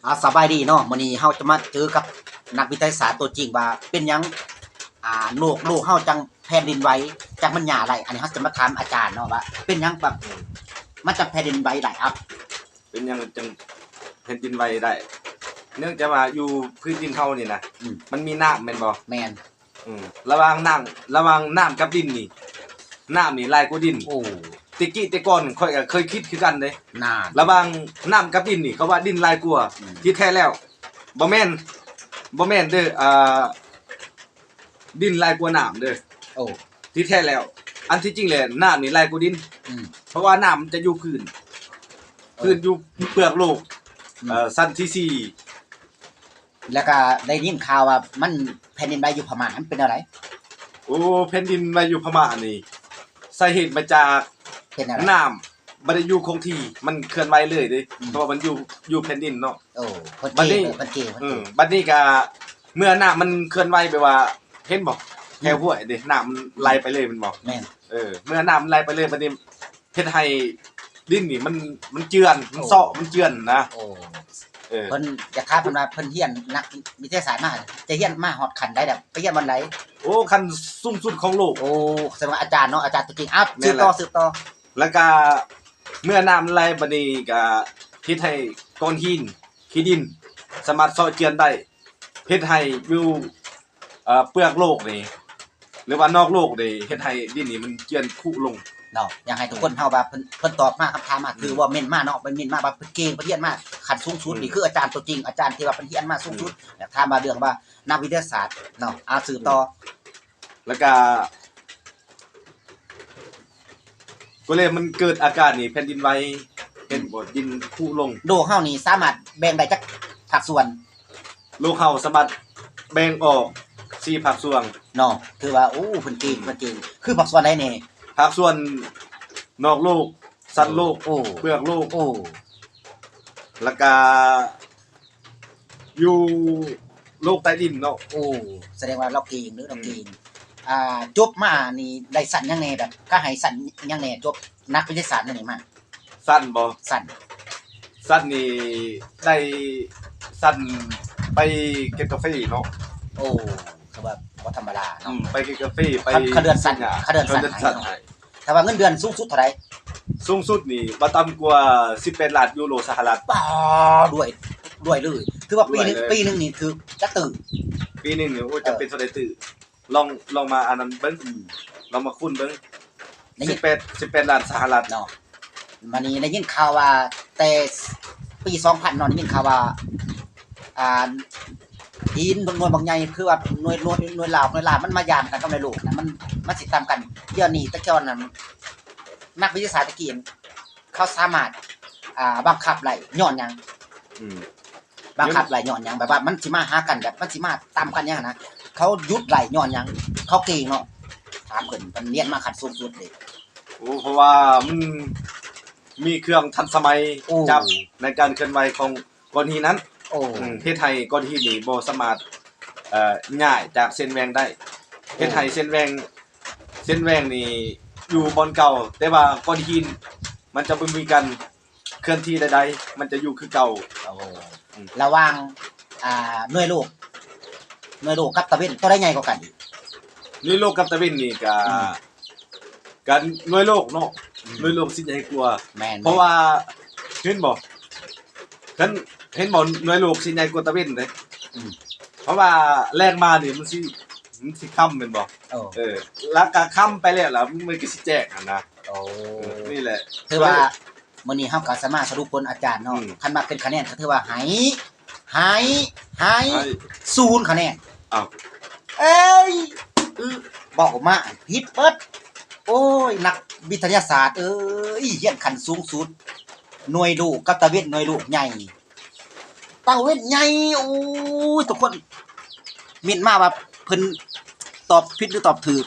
ອາ ສະບາຍດີເນາະ, ມື້ນີ້ເຮົາຈະມາເຈີກັບນັກວິທະຍາສາດຕົວຈິງວ່າເປັນຫຍັງ ອາ ໂລກ ໂລກເຮົາຈັ່ງແຜ່ນດິນໄຫວ ຈັ່ງມັນຫຍ້າໄຫຼ. ອັນນີ້ເຮົາຈະມາຖາມອາຈານເນາະວ່າເປັນຫຍັງແບບມັນຈັ່ງແຜ່ນດິນໄຫວໄດ້. ເອົາ ເປັນຫຍັງຈັ່ງແຜ່ນດິນໄຫວໄດ້? ເນື່ອງຈາກວ່າຢູ່ພື້ນດິນເຮົານີ້ນະ ອືມ ມັນມີນ້ຳແມ່ນບໍ່? ແມ່ນ. ອືມ ລະຫວ່າງນ້ຳ ລະຫວ່າງນ້ຳກັບດິນນີ້ ນ້ຳນີ້ຫຼາຍກວ່າດິນ. ໂອ້ ແຕ່ກີ້ແຕ່ກ່ອນຂ້ອຍກໍເຄີຍຄິດຄືກັນເດ້. ນານ ລະຫວ່າງນ້ຳກັບດິນນີ້ ເຂົາວ່າດິນຫຼາຍກວ່າ. ອືມ ທີ່ແທ້ແລ້ວ ບໍ່ແມ່ນ ບໍ່ແມ່ນເດີ ອ່າ ດິນຫຼາຍກວ່ານ້ຳເດີ. ໂອ້ ທີ່ແທ້ແລ້ວ ອັນທີ່ຈິງແຫຼະ ນ້ຳນີ້ຫຼາຍກວ່າດິນ. ອືມ ເພາະວ່ານ້ຳມັນຈະຢູ່ພື້ນ ເອີ ພື້ນຢູ່ເປືອກໂລກ ອືມ ເອີ ຊັ້ນທີສີ່. ແລ້ວກະໄດ້ຍິນຂ່າວວ່າມັນແຜ່ນດິນໄຫວຢູ່ພະມ້າ ມັນເປັນແນວໃດ? ໂອ້ ແຜ່ນດິນໄຫວຢູ່ພະມ້ານີ້ ສາເຫດມາຈາກ ເປັນແນວໃດ? ນ້ຳບໍ່ໄດ້ຢູ່ຄົງທີ່ ມັນເຄື່ອນໄຫວເລື້ອຍເດ້. ອືມ ເພາະວ່າມັນຢູ່ ຢູ່ແຜ່ນດິນເນາະ. ໂອ້ ເພິ່ນເກ ບັດນີ້ ເພິ່ນເກ ເພິ່ນເກ ເອີ ບັດນີ້ກະເມື່ອນ້ຳມັນເຄື່ອນໄຫວ ແບບວ່າ ເຫັນບໍ່? ອືມ ແຖວຫ້ວຍເດ້ ນ້ຳມັນໄຫຼໄປເລີຍແມ່ນບໍ່? ແມ່ນ. ເອີ ເມື່ອນ້ຳມັນໄຫຼໄປເລີຍ ບັດນີ້ ເຮັດໃຫ້ດິນນີ້ມັນ ມັນເຈື່ອນ ມັນເຊາະ ໂອ້ ມັນເຈື່ອນນະ. ໂອ້ ເອີ ເພິ່ນຢາກຖາມເພິ່ນວ່າເພິ່ນຮຽນ ນັກວິທະຍາສາດມາ ຈະຮຽນມາຮອດຂັ້ນໃດແລ້ວ ໄປຮຽນບ່ອນໃດ? ໂອ້ ຂັ້ນສູງສຸດຂອງໂລກ. ໂອ້ ສະແດງວ່າອາຈານເນາະ ອາຈານຕົວຈິງ. ເອົາ ແມ່ນແຫຼະ ສືບຕໍ່ ສືບຕໍ່. ແລ້ວກະເມື່ອນ້ຳໄຫຼບາດນີ້ກະເຮັດໃຫ້ກ້ອນຫີນ ຂີ້ດິນ ສາມາດເຊາະເຈື່ອນໄດ້ ເຮັດໃຫ້ຢູ່ ເອີ ເປືອກໂລກນີ້ ຫຼືວ່ານອກໂລກນີ້ ເຮັດໃຫ້ດິນນີ້ມັນເຈື່ອນຄຸລົງເນາະ. ຢາກໃຫ້ທຸກຄົນເຮົາວ່າເພິ່ນ ເພິ່ນຕອບມາຄຳຖາມມາ ອືມ ຖືວ່າເມັ້ນມາເນາະ ເພິ່ນເມັ້ນມາວ່າເພິ່ນເກັ່ງ ເພິ່ນຮຽນມາຂັ້ນສູງສຸດ. ອືມ ນີ້ຄືອາຈານຕົວຈິງ ອາຈານທີ່ວ່າເພິ່ນຮຽນມາສູງສຸດ. ອືມ ຢາກຖາມວ່າເລື່ອງວ່ານັກວິທະຍາສາດເນາະ. ອາ ສືບຕໍ່. ອືມ ແລ້ວກະ ກໍເລີຍມັນເກີດອາການນີ້ ແຜ່ນດິນໄຫວ ເຫັນບໍ່ ອືມ ດິນຄຸລົງ. ໂລກເຮົານີ້ສາມາດແບ່ງໄດ້ຈັກພາກສ່ວນ? ໂລກເຮົາສາມາດແບ່ງອອກສີ່ພາກສ່ວນເນາະ. ຖືວ່າ ໂອ້ ເພິ່ນເກັ່ງ ອືມ ເພິ່ນເກັ່ງ. ຄືພາກສ່ວນໃດແດ່? ພາກສ່ວນນອກໂລກ ຊັ້ນໂລກ ໂອ້ ເປືອກໂລກ ໂອ້ ແລ້ວກະ ຢູ່ໂລກໃຕ້ດິນເນາະ. ໂອ້ ສະແດງວ່າລາວເກັ່ງເດີ ອືມ ລາວເກັ່ງ. ອ່າ ຈົບມານີ້ໄດ້ຊັ້ນຫຍັງແດ່? ແບບກະໃຫ້ຊັ້ນຫຍັງແດ່? ຈົບນັກວິທະຍາສາດແນວນີ້ມາ. ຊັ້ນບໍ່? ຊັ້ນ ຊັ້ນນີ້ໄດ້ຊັ້ນໄປເກັບກາເຟເນາະ. ໂອ້ ຄືວ່າບໍ່ທຳມະດາເນາະ. ອືມ ໄປເກັບກາເຟ ໄປ ຄັນເດືອນສັ້ນ ຄັນເດືອນສັ້ນ ຄັນເດືອນສັ້ນໃຫ້ເນາະ. ໃຫ້ ຖ້າວ່າເງິນເດືອນສູງສຸດເທົ່າໃດ? ສູງສຸດນີ້ບໍ່ຕ່ຳກວ່າສິບແປດລ້ານຢູໂຣສະຫະລັດ. ປາ ລວຍ ລວຍເລີຍ. ຖືວ່າປີໜຶ່ງ ລວຍເລີຍ ປີໜຶ່ງນີ້ຖືກຈັກຕື້? ປີໜຶ່ງນີ້ ໂອ້ ເອີ ຈະເປັນເທົ່າໃດຕື້? ລອງ ລອງມາອັນນັ້ນເບິ່ງ. ອືມ ລອງມາຄູນເບິ່ງ. ໄດ້ຍິນ ສິບແປດ ສິບແປດລ້ານສະຫະລັດເນາະ. ບາດນີ້ໄດ້ຍິນຂ່າວວ່າແຕ່ປີສອງພັນເນາະ ໄດ້ຍິນຂ່າວວ່າ ອ່າ ຫີນໜ່ວຍບັກໃຫຍ່ ຄືວ່າໜ່ວຍ ໜ່ວຍ ໜ່ວຍລາວ ໜ່ວຍລາວມັນມາຢ່າງກັນກັບໜ່ວຍໂລກນະ ມັນ ມັນຊິຕ່ຳກັນ. ດຽວນີ້ແຕ່ກ່ອນນັ້ນ ນັກວິທະຍາສາດຕະກີ້ ເຂົາສາມາດ ອ່າ ບັງຄັບໄດ້ຍ້ອນຫຍັງ? ອືມ ບັງຄັບໄດ້ຍ້ອນຫຍັງ? ແບບວ່າມັນຊິມາຫາກັນ ແບບມັນຊິມາຕຳກັນຫຍັງຫັ້ນນະ ເຂົາຢຸດໄດ້ຍ້ອນຫຍັງ? ເຂົາເກັ່ງເນາະ ຖາມເພິ່ນ ເພິ່ນຮຽນມາຂັ້ນສູງສຸດເດ້. ໂອ້ ເພາະວ່າມັນມີເຄື່ອງທັນສະໄໝ ໂອ້ ຈັບໃນການເຄື່ອນໄຫວຂອງ ກ້ອນຫີນນັ້ນ ໂອ້ ອືມ ເຮັດໃຫ້ກ້ອນຫີນນີ້ບໍ່ສາມາດ ເອີ ຍ້າຍຈາກເສັ້ນແຫວ່ງໄດ້ ໂອ້ ເຮັດໃຫ້ເສັ້ນແຫວ່ງ ເສັ້ນແຫວ່ງນີ້ຢູ່ບ່ອນເກົ່າ ແຕ່ວ່າກ້ອນຫີນມັນຈະບໍ່ມີການເຄື່ອນທີ່ໃດໆ ມັນຈະຢູ່ຄືເກົ່າ. ໂອ້ ອືມ ລະຫວ່າງ ອ່າ ໜ່ວຍໂລກ ໜ່ວຍໂລກກັບຕາເວັນ ໂຕໃດໃຫຍ່ກວ່າກັນອີກ? ໜ່ວຍໂລກກັບຕາເວັນນີ້ກະ ອືມ ກັນໜ່ວຍໂລກເນາະ ອືມ ໜ່ວຍໂລກຊິໃຫຍ່ກວ່າ. ແມ່ນ ເພາະວ່າ ເຫັນບໍ່ ເຫັນ ເຫັນບໍ່ ໜ່ວຍໂລກຊິໃຫຍ່ກວ່າຕາເວັນເດ້. ອືມ ເພາະວ່າແລງມານີ້ມັນຊິ ມັນຊິຄ່ຳແມ່ນບໍ່? ເອີ ເອີ ແລ້ວກະຄ່ຳໄປແລ້ວລະ ມັນກະຊິແຈ້ງຫັ້ນນະ. ໂອ້ ເອີ ນີ້ແຫຼະ ຖືວ່າ ມື້ນີ້ເຮົາກໍສາມາດສະຫຼຸບຜົນອາຈານເນາະ. ອືມ ຄັນວ່າເປັນຄະແນນກໍຖືວ່າໃຫ້ ໃຫ້ ໃຫ້ ໃຫ້ ສູນຄະແນນ. ອ້າວ ເອີຍ ອື ເວົ້າມາຜິດເບິດ. ໂອ້ຍ ນັກວິທະຍາສາດເອີຍ ຮຽນຂັ້ນສູງສຸດ ໜ່ວຍໂລກກັບຕາເວັນ ໜ່ວຍໂລກໃຫຍ່ ຕາເວັນໃຫຍ່. ໂອ້ຍ ທຸກຄົນເມັ້ນມາວ່າເພິ່ນຕອບຜິດຫຼືຕອບຖືກ.